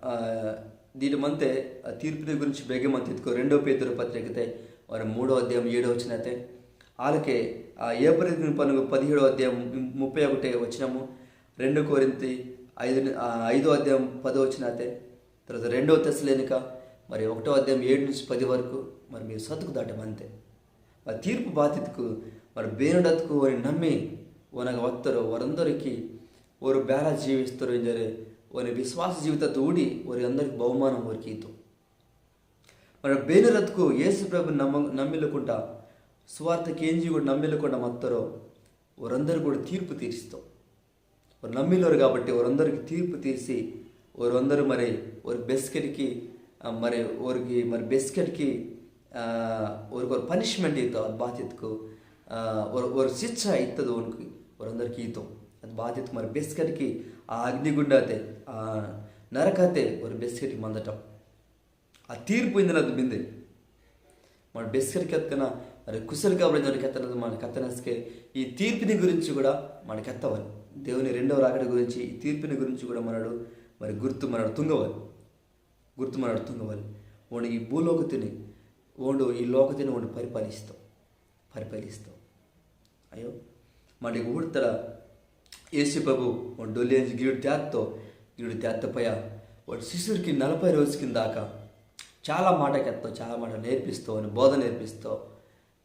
ఆ, దీని మంతే, ఆ తీర్పుని గురించి బెగే మంతే ఇత్కు, రెండో పేతురు పత్రికతే, మరి మూడో అధ్యాయం ఏడో వచనతే. ఆలకే, ఆ, ఏప్రిల్ పనుగు పదిహేడో అధ్యాయం ముప్పై ఒకటి వచనము, రెండు కొరింథీ ఐదు, ఆ, ఐదో అధ్యాయం పదో వచనతే. తర్వాత రెండో తెస్సలోనిక, మరి ఒకటో అధ్యాయం ఏడు నుంచి పది వరకు, మరి మీరు సతుకు దాట మంతే. మరి తీర్పు బాత ఇత్కు, మరి బేనోరత్కు ఓని నమ్మి, ఓనగ వత్తోరో, ఓరందరికీ, ఓరు బేలా జీవిస్తోరో ఇంజోరే, ఓని విశ్వాస జీవితతే ఊడి, ఓరి అందరికీ బహుమానం ఓరికి ఈతో. మరి బేనోరత్కు యేసు ప్రభు నమ్మ-, నమ్మిల్లకుండా, సువార్త కేంజి కూడా నమ్మిల్లకుండా మత్తోరో, ఓరందరూ కూడా తీర్పు తీరిస్తో. ఓరు నమ్మిల్లోరు కాబట్టి ఓరందరికీ తీర్పు తీసి, ఓరందరూ మరి ఓరి బెస్కెట్కి, ఆ, మరి ఓరికి మరి బెస్కెట్కి, ఆ, ఓరికి ఓరు punishment ఈతో, అదు బాత ఇత్కు, ఆ, ఓరు, ఓరు శిక్ష ఇత్తదు ఓనికి, ఓరందరికీ ఈతో. అదు బాత ఇత్కు మరి బెస్కెట్కి ఆ అగ్నిగుండతే, ఆ నరకతే ఓరు బెస్కెట్కి మందటం. ఆ తీర్పు ఇందనది మిందే. మన బెస్కెట్కి కెత్తన, మరి కుశల కబురు ఇందనది కెత్తనది మన కెత్తనస్కే ఈ తీర్పుని గురించి కూడా మన కెత్తవాలి. దేవుని రెండవ రాకడ గురించి, ఈ తీర్పుని గురించి కూడా మనడు మరి గుర్తు మనడు తుంగవాలి. గుర్తు మనడు తుంగవాలి. ఓండు ఈ భూలోకతిని, ఓండు ఈ లోకతిని ఓండు పరిపాలిస్తో. పరిపాలిస్తో. అయ్యో, మాటికి ఊడ్తాడా? యేసు ప్రభు ఓండు డొల్లి అంజి గిరుడు తేత్తో, గిరుడు తేత్త పయ, ఓండు శిష్యుర్కి నలభై రోజుకిన దాకా చాలా మాట కెత్తో, చాలా మాట నేర్పిస్తో, ఓని బోధ నేర్పిస్తో,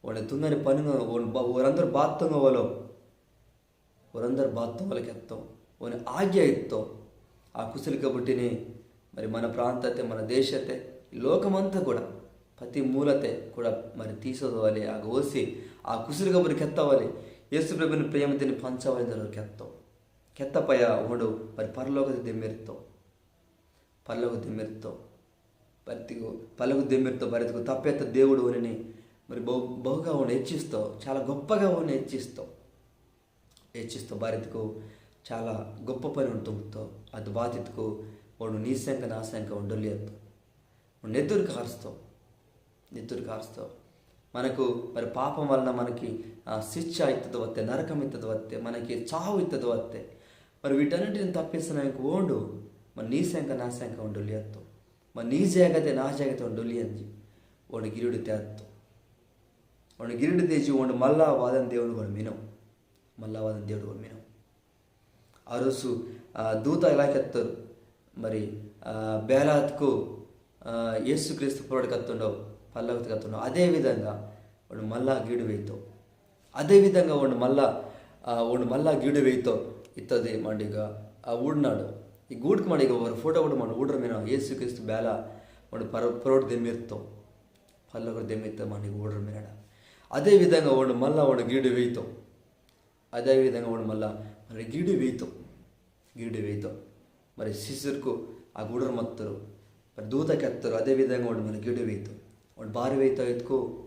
ఓండు తుంగని పనుంగ, ఓండు బా-, ఓరందరూ బాత్తుంగవాలో, ఓరందరూ బాత్తుంగవాలో కెత్తో, ఓని ఆజ్ఞ ఇత్తో. ఆ కుశల కబుటిని మరి మన ప్రాంతతే, మన దేశతే, ఈ లోకమంతా కూడా, ప్రతి మూలతే కూడా మరి తీసోదవాలి, ఆ గోసి, ఆ కుశల కబురు కెత్తవాలి, యేసు ప్రభుని ప్రేమతిని పంచవాలి ఇందనది కెత్తో. కెత్త పయ ఓండు మరి పరలోకతే దెమ్మిర్తో. పరలోకతే దెమ్మిర్తో. బరిత్కు, పరలోకతే దెమ్మిర్తో బరిత్కు తప్పెత్త దేవుడు ఓనిని మరి బహు-, బహుగా ఓండు హెచ్చిస్తో, చాలా గొప్పగా ఓండు హెచ్చిస్తో. హెచ్చిస్తో బరిత్కు చాలా గొప్ప పని ఓండు తుంగ్తో. అదు బాత ఇత్కు ఓండు నీ సెంక నా సెంక ఓండు డొల్లి అత్తో. ఓండు నెత్తురు కార్స్తో. నెత్తురు కార్స్తో. మనకు మరి పాపం వలన మనకి, ఆ, శిక్ష ఇత్తది వత్తే, నరకం ఇత్తది వత్తే, మనకి చావు ఇత్తది వత్తే. మరి వీటన్నిటిని తప్పిస్తనాంకి ఓండు, మరి నీ సెంక నా సెంక ఓండు డొల్లి అత్తో. మరి నీ జాగతే నా జాగతే ఓండు డొల్లి అంజి. ఓండు గిరుడు తేత్తో. ఓండు గిరుడు తేజి ఓండు మళ్ళా వాదన దేవుడు కూడా మినో. మళ్ళా వాదన దేవుడు కూడా మినో. ఆ రోజు, ఆ, దూత ఇలా కెత్తోరు. మరి, ఆ, బేలాత్కు, ఆ, యేసుక్రీస్తు పొరడు కత్తుండో, పల్లవతి కత్తుండో, అదే విధంగా ఓండు మళ్ళా గీడు వేయితో. అదే విధంగా ఓండు మళ్ళా, ఆ, ఓండు మళ్ళా గీడు వేయితో ఇత్తది మండిగా, ఆ, ఊడినాడు. ఈ గూడుకు మండిగా ఒక ఫోటో కూడా మన ఊడరు మీద యేసుక్రీస్తు బేల ఓండు పర-, పొరడు దెమ్మిర్తో. పల్లవతి దెమ్మిర్తో మండిగా ఊడరు మీరడ. అదే విధంగా ఓండు మళ్ళా ఓండు గీడు వేయితో. అదే విధంగా ఓండు మళ్ళా మరి గీడు వేయితో. గీడు వేయితో. మరి శిష్యుర్కు ఆ గూడరు మత్తరు. మరి దూత కెత్తరు. అదే విధంగా ఓండు మరి గీడు వేయితో. ఓండు బారి వేయితో ఎత్తుకు.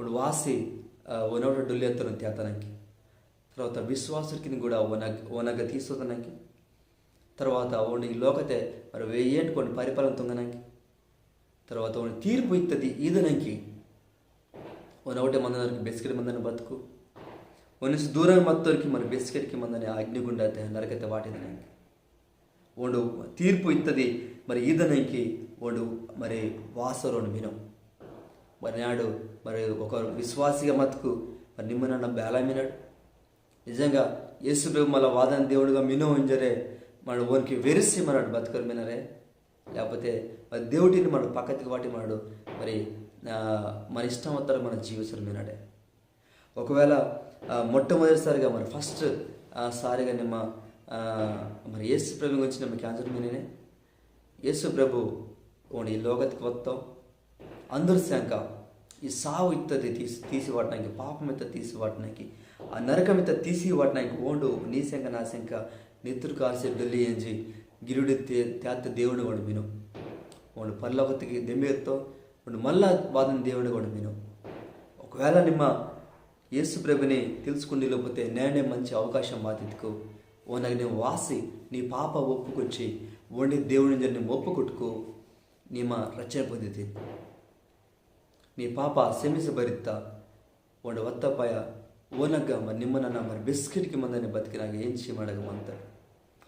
ఓండు వాసి, ఆ, ఓనోట డొల్లి ఎత్తను తేతనంకి. తర్వాత విశ్వాసుర్కిని కూడా ఓనగ-, ఓనగ తీసొతనంకి. తర్వాత ఓండు ఈ లోకతే మరి వెయ్యేంటి కొన్ని పరిపాలన తుంగనంకి. తర్వాత ఓండు తీర్పు ఇత్తది ఈదనంకి. ఓనవటే మందనరికి బెస్కెట్ మందని బతుకు. ఓనిసి దూరం మత్తోరికి మరి బెస్కెట్కి మందని అగ్నిగుండతే నరకతే వాటిదనంకి. ఓండు తీర్పు ఇత్తది మరి ఈదనంకి ఓండు మరి వాసోరోండు మినో. మరి నాడు మరి ఒక విశ్వాసిగా మతుకు మరి నిమ్మ నన్న బేలా మినాడు. నిజంగా యేసు ప్రభు మళ్ళా వాదని దేవుడుగా మినో ఇంజరే మన ఓనికి వెరిసి మనడు బతుకోరు మినరే. లేకపోతే మరి దేవుటిని మన పక్కతికి వాటి మనడు మరి, ఆ, మన ఇష్టం వత్తడు మన జీవించడం మినడే. ఒకవేళ, ఆ, మొట్టమొదటిసారిగా మరి ఫస్ట్, ఆ, సారిగా నిమ్మ, ఆ, మరి యేసు ప్రభు గురించి నిమ్మ కేంజోర్ మినేనే. యేసు ప్రభు ఓండు ఈ లోకతికి వత్తో. అందరి శంక ఈ సావు ఇత్తది తీసి, తీసి వాటనాకి, పాపం ఇత్తది తీసి వాటనాకి, ఆ నరకం ఇత్తది తీసి వాటనాకి ఓండు నీ శంక నా శంక నెత్తురు కార్సి డొల్లి ఏంజి గిరుడి తే-, తేత్త దేవుడు ఓండు మినో. ఓండు పరలోకతికి దెమ్మిర్తో, ఓండు మళ్ళా వాదని దేవుడు ఓండు మినో. ఒకవేళ నిమ్మ యేసు ప్రభుని తెలుసుకుండి లేకపోతే నేనే మంచి అవకాశం బాతిత్కు. ఓనగ నిమ్మ వాసి నీ పాప ఒప్పుకొచ్చి ఓండే దేవుడు ఇంజి నిమ్మ ఒప్పుకొట్టుకు నిమ్మ రక్షణ పొందితే. నీ పాప సెమిసబరిత్త ఓండు వత్తపాయ ఓనగ్గ మరి నిమ్మ నన్న మరి బెస్కెట్కి మందని బతికినాగ ఏంచి మడగ మంతాడు.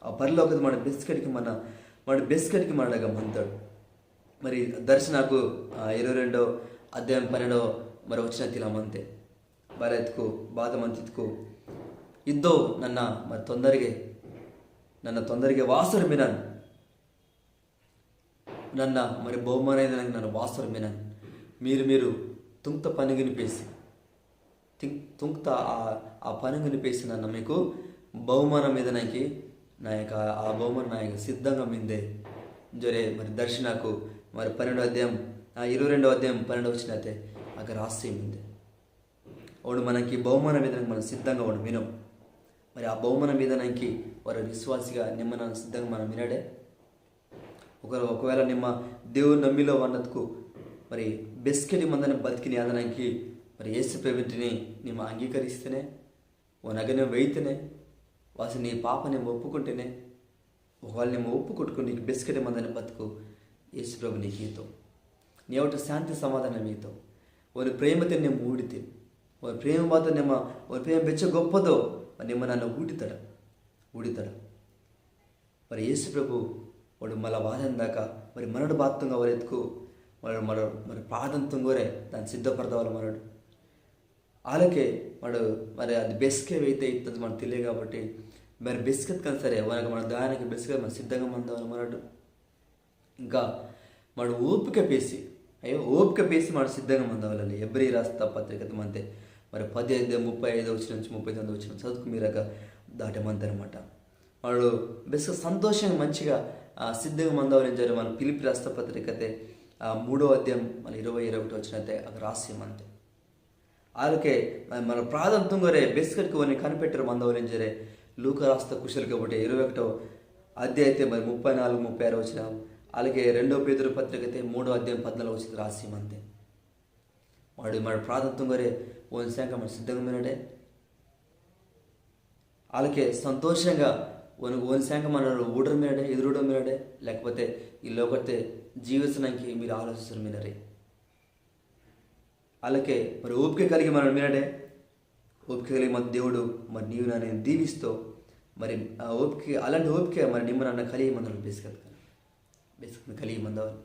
ఆ పరలోకత మన బెస్కెట్కి మన, మన బెస్కెట్కి మడగ మంతాడు. మరి దర్శనకు, ఆ, ఇరవై రెండో అధ్యాయం పన్నెండో మరి వచనతిలా మంతే. బారెత్కు, బాధ మంతిత్కు. ఇద్దో నన్న మరి తొందరగే, నన్న తొందరగే వాసోర్ మినాన్. నన్న మరి బహుమానం ఈదనంకి నన్న వాసోర్ మినాన్. మీరు మీరు తుంక్త పనుంగిని పేసి. తి-, తుంక్త ఆ, ఆ పనుంగిని పేసి నన్న మీకు బహుమానం ఈదనంకి నా యొక్క ఆ బహుమానం నా యొక్క సిద్ధంగా మిందే. జరే మరి దర్శనకు మరి పన్నెండో అధ్యాయం, ఆ, ఇరవై రెండో అధ్యాయం పన్నెండో వచనతే అగ్గ రాసి మిందే. ఓండు మనకి బహుమానం ఈదనంకి మన సిద్ధంగా ఓండు మినో. మరి ఆ బహుమానం ఈదనంకి వర విశ్వాసిగా నిమ్మ నన్న సిద్ధంగా మన మినడే. ఒక-, ఒకవేళ నిమ్మ దేవుని నమ్మిలో వన్నతుకు మరి బెస్కెటి మందని బతికిని ఆదనంకి మరి యేసు ప్రభుటిని నిమ్మ అంగీకరిస్తేనే, ఓనగ్గ నిమ్మ వెయితేనే, వాసి నీ పాప నిమ్మ ఒప్పుకుంటేనే, ఒకవేళ నిమ్మ ఒప్పుకొట్టుకు నీకు బెస్కెటి మందని బతుకు యేసు ప్రభు నీకు ఈతో. నీ ఒకటి శాంతి సమాధానం ఈతో. ఓని ప్రేమతే నిమ్మ ఊడితే. ఓని ప్రేమ బాత నిమ్మ, ఓని ప్రేమ బెచ్చ గొప్పదో, నిమ్మ నన్న ఊడితడ. ఊడితడ. మరి యేసు ప్రభు ఓండు మళ్ళా వాదందాక మరి మనడు బాత్తుంగా వరెత్తుకు మరి, మరి, మరి ప్రార్థన తుంగోరే దాన్ని సిద్ధపడదవాలి మనడు. ఆలకే మరి, మరి అది బెస్కే వెయితే ఇత్తది మనకు తెలియ కాబట్టి మరి బెస్కెత్కని సరే మనకు మన దానికి బెస్కే మన సిద్ధంగా మందవాలి మనడు. ఇంకా మన ఓపిక పేసి, అయ్యో, ఓపిక పేసి మన సిద్ధంగా మందవాలి. ఎబ్రి రాస్త పత్రికత మంతే మరి పది ఐదు ముప్పై ఐదు వచనం నుంచి ముప్పై తొమ్మిది వచనం చదువుకు మీరక దాటమంతనమాట. మనడు బెస్క సంతోషంగా మంచిగా, ఆ, సిద్ధంగా మందవాలి ఇంజరే మన పిలిపి రాస్త పత్రికతే, ఆ, మూడో అధ్యాయం మన ఇరవై ఇరవై ఒకటి వచనతే అక్కడ రాసి మంతే. ఆలకే మన, మన ప్రార్థన తుంగరే బెస్కెట్కి ఓని కనిపెట్టరు మందవాలి ఇంజరే లూకా రాస్త కుశలు కాబట్టి ఇరవై ఒకటో అధ్యాయతే మరి ముప్పై నాలుగు ముప్పై ఆరు వచనం. ఆలకే రెండో పేతురు పత్రికతే మూడో అధ్యాయం పద్నాలుగు వచనం రాసి మంతే. వాడు మన ప్రార్థన తుంగరే ఓని శంక మన సిద్ధంగా మినడే. ఆలకే సంతోషంగా ఓని, ఓని శంక మన ఊడరు మినడే, ఎదురుడరు మినడే, లేకపోతే ఈ లోకతే జీవించడానికి మీరు ఆలోచిస్తారు మినరే. ఆలకే మరి ఓపిక కలిగి మన మినడే. ఓపిక కలిగి మన దేవుడు మరి నీవు నన్ను దీవిస్తో. మరి ఆ ఓపిక, అలాంటి ఓపిక మరి నిమ్మ నన్న కలిగి మన బెస్కెత్కని. బెస్కెత్కని కలిగి మందవాలి.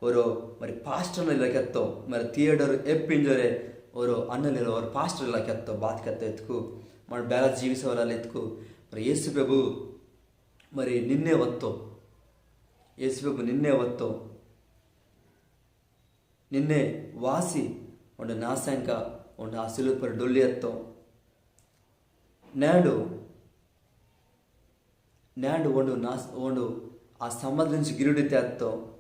ఓరో మరి పాస్టర్ని ఇలా కెత్తో, మరి థియేటర్ ఎప్పింజరే ఓరో అన్నలు ఇలా ఓరో పాస్టర్ ఇలా కెత్తో, బాత కెత్తో ఎత్తుకు, మన బేల జీవిసవాల ఎత్తుకు, మరి యేసు ప్రభు మరి నిన్నే వత్తో. యేసు ప్రభు నిన్నే వత్తో. నిన్నే వాసి ఓండు నా సెంక ఓండు ఆ సిలువ పొర్రో డొల్లి అత్తో. నేండు, నేండు ఓండు నా, ఓండు ఆ సమాధి నుంచి గిరుడి తేత్తో.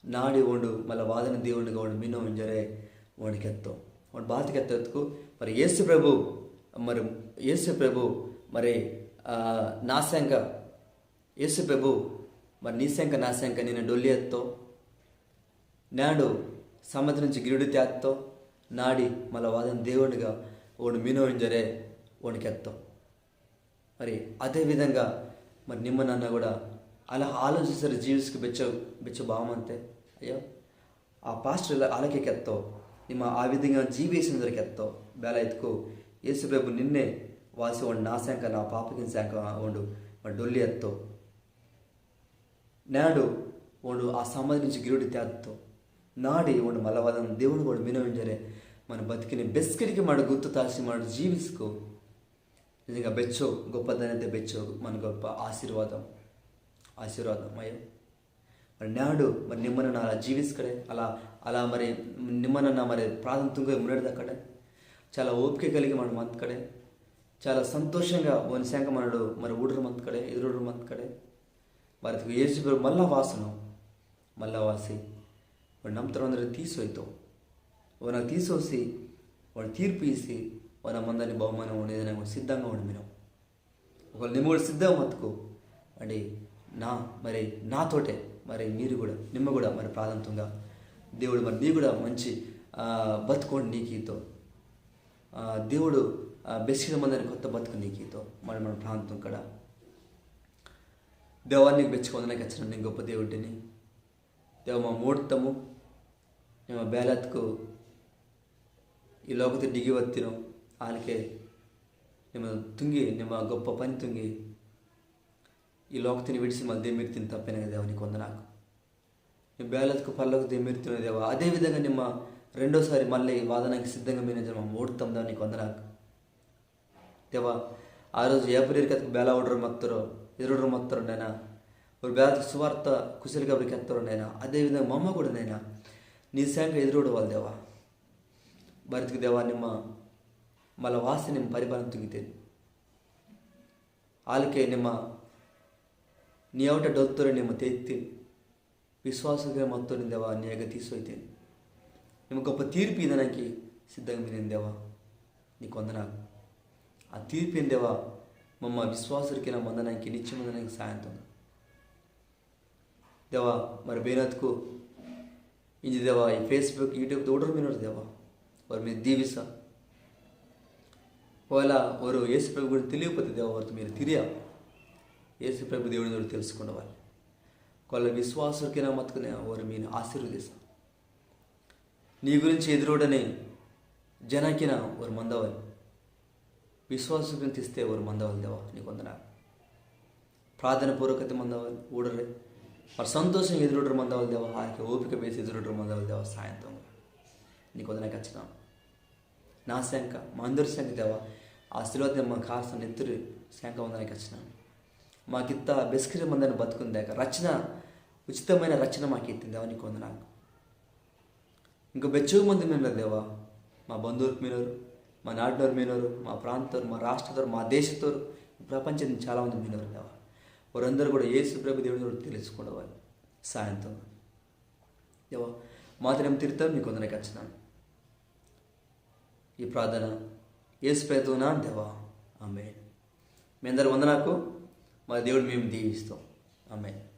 నాడి ఓండు మళ్ళా వాదని దేవునిగా ఓండు మినో ఇంజోరే ఓండు కెత్తో. ఓండు బాత కెత్తో ఇత్కు, మరి యేసు ప్రభు, మరి యేసు ప్రభు, మరి, ఆ, నా సెంక, యేసు ప్రభు, మరి నీ సెంక నా సెంక నిన్న డొల్లి అత్తో. నేండు సమాధి నుంచి గిరుడి తేత్తో. నాడి మళ్ళా వాదని దేవునిగా ఓండు మినో ఇంజోరే ఓండు కెత్తో. మరి అదే విధంగా మరి నిమ్మ నన్న కూడా అలా ఆలోచిస్తారు జీవిస్కు బెచ్చో, బెచ్చో బామంతే. అయ్యో, ఆ పాస్టర్ ఇలా అలాకే కెత్తో, నిమ్మ ఆ విధంగా జీవిసిందరు కెత్తో. బేల ఇత్కు యేసు ప్రభు నిన్నే వాసి ఓండు నా సెంక నా పాపకిన్ సెంక ఓండు మరి డొల్లి అత్తో. నేండు ఓండు ఆ సమాధి నుంచి గిరుడి తేత్తో. నాడి ఓండు మళ్ళా వాదని దేవునిగా ఓండు మినో ఇంజోరే మన బతుకుని బెస్కెటికి మన గుర్తు తాసి మన జీవిస్కు. నిజంగా బెచ్చో గొప్ప ధన్యత, బెచ్చో మన గొప్ప ఆశీర్వాదం, ఆశీర్వాదం అయ్యో. మరి నేండు మరి నిమ్మ నన్న అలా జీవిస్కడే, అలా, అలా మరి నిమ్మ నన్న మరి ప్రార్థన తుంగ మున్నెడదక్కడే, చాలా ఓపిక కలిగి మన మంతకడే, చాలా సంతోషంగా ఓని సెంక మనడు మరి ఊడరు మంతకడే, ఎదురుడరు మంతకడే. మరి ఇత్కు యేసు ప్రభు మళ్ళా వాసనో, మళ్ళా వాసి ఓండు నమ్మతోరందరిని తీసోయితో. ఓన తీసోసి, ఓండు తీర్పు ఇసి, ఓన మందని బహుమానం ఓండు ఈదనంకి సిద్ధంగా ఓండు మినో. ఒకవేళ నిమ్మ కూడా సిద్ధం మత్కు, అంటే నా, మరి నాతోటే మరి మీరు కూడా, నిమ్మ కూడా మరి ప్రార్థన తుంగ. దేవుడు మరి నీ కూడా మంచి, ఆ, బతుకు ఓండు నీకు ఈతో. ఆ, దేవుడు, ఆ, బెస్కెటికి మందని కొత్త బతుకు నీకు ఈతో. మరి మన ప్రార్థన తుంగడ. దేవా, నీకు బెచ్చుకో వందనాకు కెచ్చినాను, నీ గొప్ప దేవుడిని. దేవా, మా మూడ్తము, నిమ్మ బేల ఇత్కు ఈ లోకతికి డిగి వత్తినో, ఆలకే నిమ్మ తుంగి, నిమ్మ గొప్ప పని తుంగి, ఈ లోకతిని విడిసి మళ్ళా దెమ్మిర్తిని తప్పెనగ దేవా, నీకు వందనాకు. నిమ్మ బేల ఇత్కు పరలోక దెమ్మిర్తినో దేవా, అదే విధంగా నిమ్మ రెండోసారి మళ్ళీ వాదనాకి సిద్ధంగా మినో ఇంజి మా మూడ్తం దేవా, నీకు వందనాకు. దేవా, ఆ రోజు ఏపరీరు కత్కు బేల ఊడరు మత్తోరో, ఎదురుడరు మత్తోరో నేనా, ఓరు బేల ఇత్కు సువార్త కుశల కబురు కెత్తోరో నేనా, అదే విధంగా మమ్మ కూడా నేనా, నీ సెంక ఎదురుడవాలి దేవా. బారిత్కు దేవా నిమ్మ మళ్ళా వాసి నిమ్మ పరిపాలన తుంగితిని. ఆలకే నిమ్మ నీ అవుట డొల్తోరే నిమ్మ తేత్తిని. విశ్వాసుర్కిన మత్తోరిని దేవా నీ అగ్గ తీసోయితిని. నిమ్మ గొప్ప తీర్పు ఈదనాకి సిద్ధంగా మినిని దేవా, నీకు వందనాకు. ఆ తీర్పిని దేవా మమ్మ విశ్వాసుర్కిన మందనాకి, నిత్య మందనాకి సాయం తుంగ. దేవా, మరి బేల ఇత్కు ఇంజి దేవా, ఈ Facebook, YouTube ఊడరు మినోరు దేవా, ఓరు మీరు దీవిసా. ఒకవేళ ఓరు యేసు ప్రభు గురించి తెలియకపోతే దేవా, ఓరితో మీరు తిరియా. యేసు ప్రభు దేవుడిని ఓరు తెలుసుకుండవాలి. ఒకవేళ విశ్వాసుర్కిన మత్కునే ఓరు మీరు ఆశీర్వదిసా. నీ గురించి ఎదురుడని జనాకిన ఓరు మందవాలి. విశ్వాసుర్కిన తీస్తే ఓరు మందవాలి దేవా, నీకు వందనాకు. ప్రార్థన పూర్వకత మందవాలి ఊడరే. మరి సంతోషం ఎదురుడరు మందవాలి దేవా, ఆలకే ఓపిక బేసి ఎదురుడరు మందవాలి దేవా, సాయం తుంగ. నీకు వందనాకు కెచ్చినాను. నా సెంక, మా అందరి సెంక దేవా, ఆ సిలువతే మా కార్సన నెత్తురు సెంక వందనాకు కెచ్చినాను. మాకిత్త బెస్కెటికి మందని బతుకుని దాకా రక్షణ, ఉచితమైన రక్షణ మాకు ఇత్తిని దేవా, నీకు వందనాకు. ఇంకా బెచ్చో మంది మినోరు దేవా, మా బంధువుర్కు మినోరు, మా నాటినోరు మినోరు, మా ప్రాంతోరు, మా రాష్ట్రతోరు, మా దేశతోరు, ప్రపంచం చాలా మంది మినోరు దేవా. ఓరందరు కూడా యేసు ప్రభు దేవుడిని తెలుసుకుండవాలి. సాయం తుంగ దేవా, మాత్రం తీర్తం నీకు వందనాకు కెచ్చినాను. ఈ ప్రార్థన యేసు పేరుతో నా దేవా, ఆమేన్. మీ అందరు వందనాకు. మా దేవుడు మేము దీవిస్తాం. ఆమేన్.